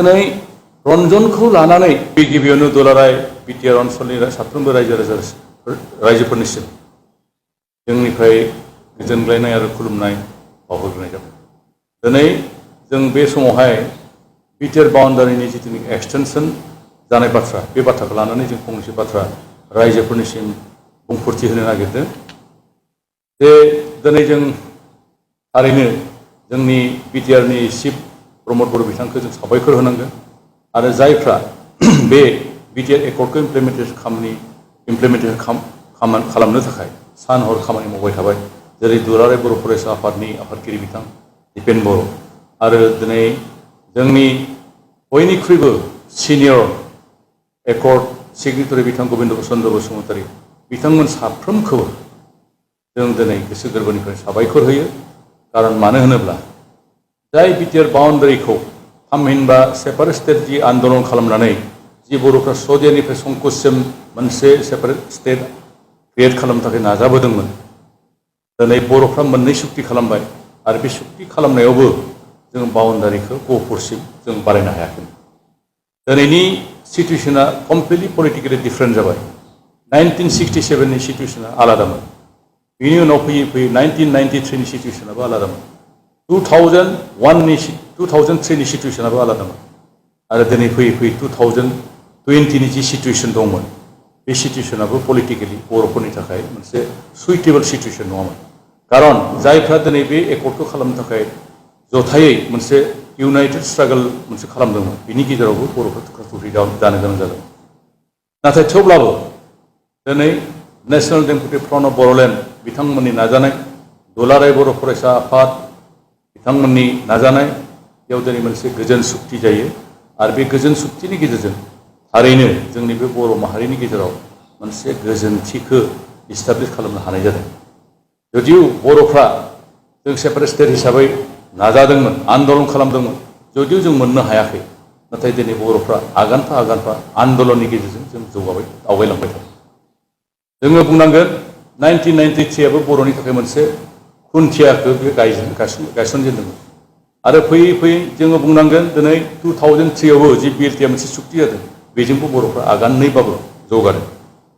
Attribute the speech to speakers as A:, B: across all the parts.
A: दिनै रन्जनखौ लानानै गिबियावनो दुलाराय बिटिआर ओनसोलनि साफ्रोमबो रायजोफोरनिसिम जोंनिफ्राय गोजोनग्लायनाय आरो खुलुमनाय बावहरग्रोनाय जाबाय। दिनै जों बे समावहाय बिटिआर बाउन्डारिनि जिथुनिखि एक्सटेनसन जानाय बाथ्रा बे बाथ्राखौ लानानै जों फंनैसो बाथ्रा रायजोफोरनिसिम बुंफोरथि होनो नागिरदों। जे दिनै जों थारैनो जोंनि बिटिआरनि चिफ प्रमद बर' बिथांखौ जों साबायखर होनांगोन आरो जायफ्रा बे बिटिआर एकर्डखौ इमप्लिमेन्टेसन खालामनो थाखाय सान हर खामानि मावबाय थाबाय, जेरै दुलाराय बर' फरायसा आफादनि आफादगिरि बिथां दिपेन बर' आरो दिनै जोंनि बयनिख्रुइबो सिनियर एकर्ड सेक्रेटारि बिथां गबिन्द चन्द्र बसुमतारी बिथांमोन साफ्रोमखौबो जों दिनै गोसो गोरबोनिफ्राय साबायखर होयो। कारन मानो होनोब्ला जाय बिटिआर बाउन्डारिखौ थामहिनबा सेपारेट स्टेट जि आन्दलन खालामनानै जि बर'फ्रा सदियानिफ्राय संकससिम मोनसे सेपारेट स्टेट क्रिएट खालामनो थाखाय नाजाबोदोंमोन, दिनै बर'फ्रा मोननै सुक्ति खालामबाय आरो बे सुक्ति खालामनायावबो जों बाउन्डारिखौ गहपुरसिम जों बारायनो हायाखै। दिनैनि सिटुएसना कमप्लिटलि पलिटिकेलि डिफारेन्ट जाबाय। 1967नि सिटुएसना आलादामोन, बिनि उनाव फैयै फैयै 1993नि सिटुएसनाबो आलादामोन, 2003नि सिटुएसनाबो आलादामोन आरो दिनै फैयै फैयै 2020नि जि सिटुएसन दंमोन बे सिटुएसनाबो पलिटिकेलि बर'फोरनि थाखाय मोनसे सुइटेबल सिटुएसन नङामोन। कारन जायफ्रा दिनै बे एकर्डखौ खालामनो थाखाय जथायै मोनसे इउनाइटेड स्ट्रागल मोनसे खालामदोंमोन, बिनि गेजेरावबो बर'फ्रा थुख्रा थुख्रि जानो गोनां जादों। नाथाय थेवब्लाबो दिनै national democratic front of Boroland बिथांमोननि नाजानाय, दुलाराय बर' फरायसा आफाद बिथांमोननि नाजानाय, बेयाव दिनै मोनसे गोजोन सुक्ति जायो आरो बे गोजोन सुक्तिनि गेजेरजों थारैनो जोंनि बे बर' माहारिनि गेजेराव मोनसे गोजोनथिखौ इस्टाब्लिश खालामनो हानाय जादों। जुदिव बर'फ्रा जों सेपारेट स्टेट हिसाबै नाजादोंमोन, आन्दलन खालामदोंमोन, जुदिव जों मोननो हायाखै, नाथाय दिनै बर'फ्रा आगानफा आगानफा आन्दलननि गेजेरजों जों आवगायलांबाय थादों। जोङो बुंनांगोन 1993आबो बर'नि थाखाय मोनसे खुन्थियाखौ बे गायसनजेनदोंमोन आरो फैयै फैयै जोङो बुंनांगोन दिनै 2003आवबो जि बिएलटिआ मोनसे सुक्ति जादों, बेजोंबो बर'फ्रा आगाननैबाबो जौगादों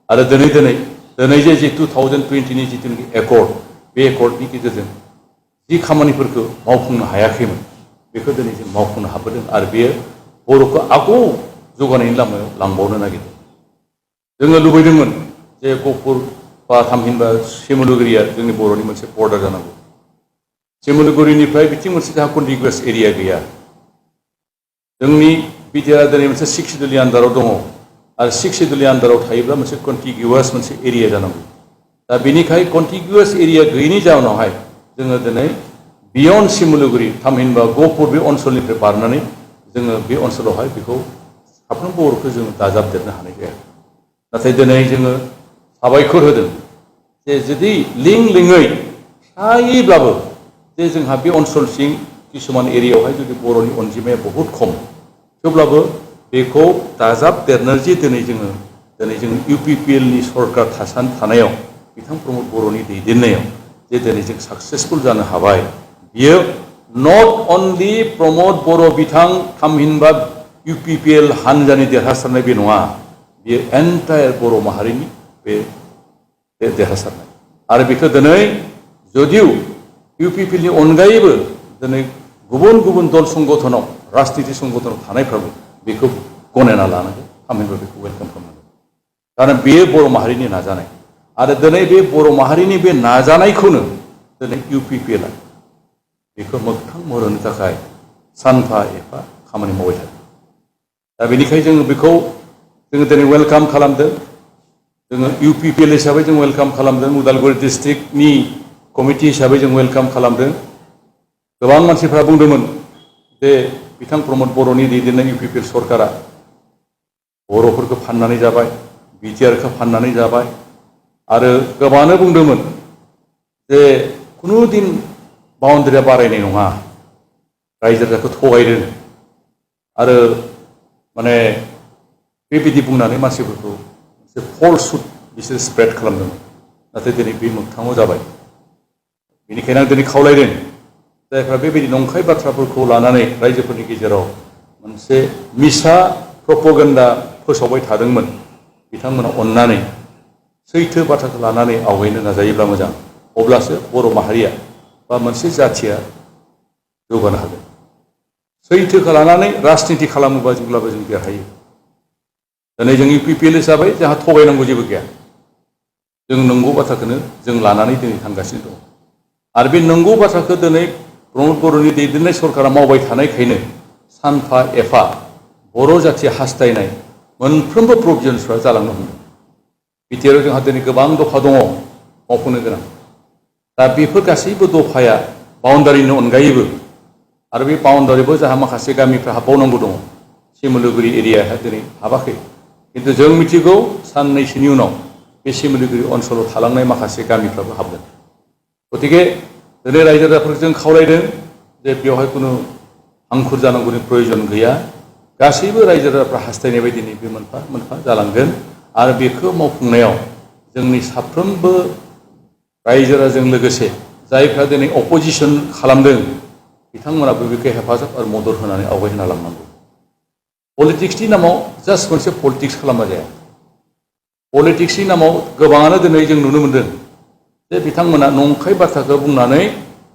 A: आरो दिनै जे 2020नि जिथुनाखि एकर्ड, बे एकर्डनि गेजेरजों जि खामानिफोरखौ मावफुंनो हायाखैमोन बेखौ दिनै जों मावफुंनो हाबोदों आरो बेयो बर'खौ आगु जौगानायनि लामायाव लांबावनो नागिरदों। जोङो लुबैदोंमोन जे गहपुर बा थामहिनबा सिमलुगुरिया जोंनि बर'नि मोनसे बर्डार जानांगौ। सिमलुगुरिनिफ्राय बिथिं मोनसे जोंहा कन्टिगुवास एरिया गैया। जोंनि बिटिआरआ दिनै मोनसे 6 सिडुलनि आन्दाराव दङ आरो 6 सिडुलनि आन्दाराव थायोब्ला मोनसे कन्टिगुवास मोनसे एरिया जानांगौ। दा बेनिखाय कन्टिगुवास एरिया गैयैनि जाउनावहाय जोङो दिनै बियन्ड सिमलुगुरि थामहिनबा गहपुर बे ओनसोलनिफ्राय बारनानै जोङो बे ओनसोलावहाय बेखौ साफ्रोम बर'खौ जोङो दाजाबदेरनो हानाय जायाखै। नाथाय दिनै जोङो साबायखर होदों जे जुदि लिङै फिसायैब्लाबो जे जोंहा बे ओनसोलसिम किसुमान एरियायावहाय जुदि बर'नि अनजिमाया बहुद खम, थेवब्लाबो बेखौ दाजाबदेरनो जे दिनै जों UPPLनि सरकार थानायाव बिथां प्रमद बर'नि दैदेननायाव जे दिनै जों साक्सेसफुल जानो हाबाय, बियो नट अनलि प्रमद बर' बिथां थामहिनबा UPPL हानजानि देरहासारनाय बे नङा, बियो एन्टायार बर' माहारिनि बे देरहासारनाय आरो बेखौ दिनै जुदिव UPPLनि अनगायैबो दिनै गुबुन गुबुन दल संगठनाव राजनिति संगठनाव थानायफ्राबो बेखौ गनायना लानांगोन, थामहिनबा बेखौ वेलकाम खालामनांगोन। कारन बेयो बर' माहारिनि नाजानाय आरो दिनै बे बर' माहारिनि बे नाजानायखौनो दिनै UPPLआ बेखौ मोगथां महर होनो थाखाय सानफा एफा खामानि मावबाय थादों। दा बेनिखायनो जोङो बेखौ दिनै वेलकाम खालामदों। जोङो UPPL हिसाबै जों वेलकाम खालामदों, उदालगुरि डिस्ट्रिक्टनि कमिटि हिसाबै जों वेलकाम खालामदों। गोबां मानसिफ्रा बुंदोंमोन जे बिथां प्रमद बर'नि दैदेननाय UPPL सरकारा बर'फोरखौ फाननानै जाबाय, बिटिआरखौ फाननानै जाबाय आरो गोबाङानो बुंदोंमोन जे खुनु दिन बाउन्डारिया बारायनाय नङा, रायजो राजाखौ थगायदों आरो माने बेबायदि बुंनानै मानसिफोरखौ मोनसे फलसुड बिसोर स्प्रेड खालामदोंमोन। नाथाय दिनै बे मोगथाङाव जाबाय। बेनिखायनो आं दिनै खावलायदों जायफ्रा बेबायदि नंखाय बाथ्राफोरखौ लानानै रायजोफोरनि गेजेराव मोनसे मिसा प्रपगेन्डा फोसावबाय थादोंमोन बिथांमोना अननानै सैथो बाथ्राखौ लानानै आवगायनो नाजायोब्ला मोजां अब्लासो बर' माहारिया बा मोनसे जाथिया जौगानो हागोन सैथोखौ लानानै राजनिति खालामोबा जेब्लाबो जों देरहायो दिनै जों UPPL हिसाबै जोंहा थगायनांगौ जेबो गैया जों नंगौ बाथ्राखौनो जों लानानै दिनै थांगासिनो दं आरो बे नंगौ बाथ्राखौ दिनै प्रमद बर'नि दैदेननाय सरकारा मावबाय थानायखायनो सानफा एफा बर' जाथिया हास्थायनाय मोनफ्रोमबो प्रभिजन्सफ्रा जालांनो हमदों बिटिआरआव जोंहा दिनै गोबां दफा दङ मावफुंनो गोनां दा बेफोर गासैबो दफाया बाउन्डारिनि अनगायैबो आरो बे बाउन्डारिबो जोंहा माखासे गामिफ्रा हाबबावनांगौ दङ सिमलुगुरि एरियाया दिनै हाबाखै किन्तु जों मिथिगौ साननैसोनि उनाव बे सिमलुगुरि ओनसोलाव थालांनाय माखासे गामिफ्राबो हाबगोन गतिके दिनै रायजो राजाफोरखौ जों खावलायदों जे बेवहाय खुनु हांखुर जानांगौनि प्रयजन गैया गासैबो रायजो राजाफ्रा हास्थायनाय बायदिनो बे मोनफा मोनफा जालांगोन आरो बेखौ मावफुंनायाव जोंनि साफ्रोमबो रायजो राजाजों लोगोसे जायफ्रा दिनै अपोजिसन खालामदों बिथांमोनाबो बेखौ हेफाजाब आरो मदद होनानै आवगायहोना लांनांगौ पलिटिक्सनि नामाव जास्ट मोनसे पलिटिक्स खालामबा जाया पलिटिक्सनि नामाव गोबाङानो दिनै जों नुनो मोनदों जे बिथांमोना नंखाय बाथ्राखौ बुंनानै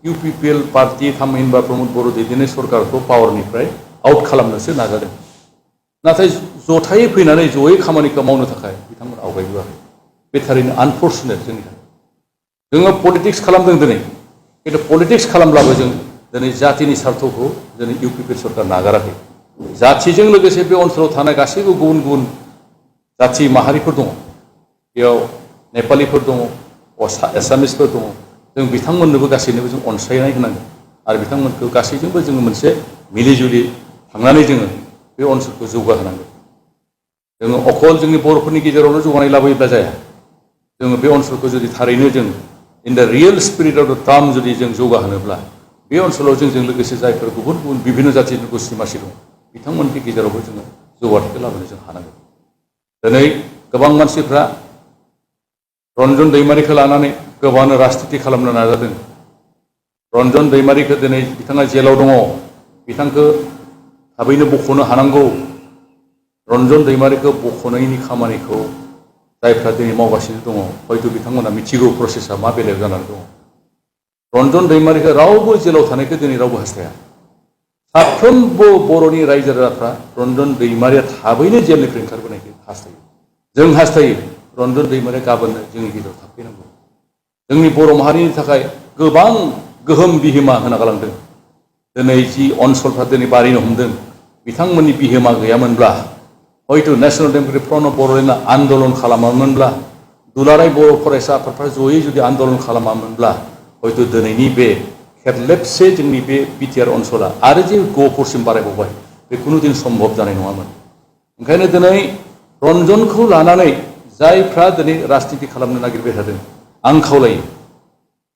A: UPPL पार्टी थामहिनबा प्रमद बर' दैदेननाय सरकारखौ पावारनिफ्राय आउट खालामनोसो नाजादों नाथाय जथायै फैनानै जयै खामानिखौ मावनो थाखाय बिथांमोना आवगायबोआखै बे थारैनो आनफर्चुनेट जोंनि थाखाय जोङो पलिटिक्स खालामदों दिनै खिन्थु पलिटिक्स खालामब्लाबो जों दिनै जातिनि स्वार्थखौ दिनै UPPL सरकार नागाराखै जातिजों लोगोसे बे ओनसोलाव थानाय गासैबो गुबुन गुबुन जाति माहारिफोर दङ बेयाव नेपालिफोर दङ एसामिसफोर दङ जों बिथांमोननोबो गासैनोबो जों अनसायनाय होनांगोन आरो बिथांमोनखौ गासैजोंबो जोङो मोनसे मिलिजुलि थांनानै जोङो बे ओनसोलखौ जौगाहोनांगोन जोङो अकल जोंनि बर'फोरनि गेजेरावल' जौगानाय लाबोयोब्ला जाया जोङो बे ओनसोलखौ जुदि थारैनो जों in the real spirit of द टार्म जुदि जों जौगाहोनोब्ला बे ओनसोलाव जोंजों लोगोसे जायफोर गुबुन गुबुन बिभिन्न जातिनि गोष्ठी मासि दं बिथांमोननि गेजेरावबो जोङो जौगाथायखौ लाबोनो जों हानांगोन दिनै गोबां मानसिफ्रा रन्जन दैमारिखौ लानानै गोबाङानो राजनिति खालामनो नाजादों रन्जन दैमारिखौ दिनै बिथाङा जेलाव दङ बिथांखौ थाबैनो बख'नो हानांगौ रन्जन दैमारिखौ बख'नायनि खामानिखौ जायफ्रा दिनै मावगासिनो दङ हयथ' बिथांमोना मिथिगौ प्रसेसा मा बेलायाव जानानै दङ रन्जन दैमारिखौ रावबो जेलाव थानायखौ दिनै रावबो हास्थाया साफ्रोमबो बर'नि रायजो राजाफ्रा रन्जन दैमारिया थाबैनो जेलनिफ्राय ओंखारबोनायखौ हास्थायो जों हास्थायो रन्जन दैमारिया गाबोननो जोंनि गेजेराव थाफैनांगौ जोंनि बर' माहारिनि थाखाय गोबां गोहोम बिहोमा होना गालांदों दिनै जि ओनसोलफ्रा दिनै बारिनो हमदों बिथांमोननि बिहोमा गैयामोनब्ला हयथ' नेशनेल डेम'क्रेटिक फ्रन्ट अफ बर'लेण्डआ आन्दलन खालामामोनब्ला दुलाराय बर' फरायसा आफादफ्रा जयै जुदि आन्दलन खालामामोनब्ला हयथ' दिनैनि बे खेबलेबसे जोंनि बे बिटिआर ओनसोला आरो जे गहपुरसिम बारायबावबाय बे खुनु दिन सम्भब जानाय नङामोन ओंखायनो दिनै रन्जनखौ लानानै जायफ्रा दिनै राजनिति खालामनो नागिरबाय थादों आं खावलायो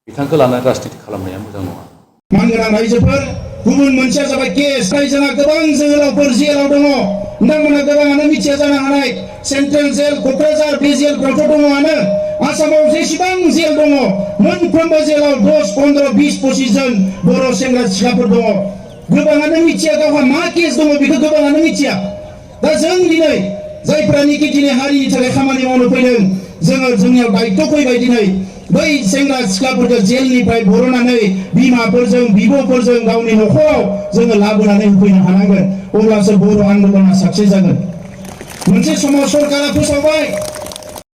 A: बिथांखौ लानानै राजनिति खालामनाया मोजां नङा
B: मानगोनां रायजोफोर गुबुन मोनसेया जाबाय केस जोंहा गोबां जोहोलावफोर जेलाव दङ नोंथांमोना गोबाङानो मिथिया जानो हानाय सेन्ट्रेल जेल क'क्राझार बे जेलफ्रावथ' दङआनो आसामाव जेसेबां जेल दङ मोनफ्रोमबो जेलाव 10, 15, 20, 25 जन बर' सेंग्रा सिख्लाफोर दङ गोबाङानो मिथिया गावहा मा केस दङ बेखौ गोबाङानो मिथिया दा जों दिनै जायफ्रानिकि दिनै हारिनि थाखाय खामानि मावनो फैदों जोङो जोंनियाव दायित्व फैबाय दिनै बै सेंग्रा सिख्लाफोरखौ जेलनिफ्राय बर'नानै बिमाफोरजों बिब'फोरजों गावनि न'खराव जोङो लाबोनानै होफैनो हानांगोन अब्लासो बर' आन्दलना साक्सेस जागोन मोनसे समाव सरकारा फोसावबाय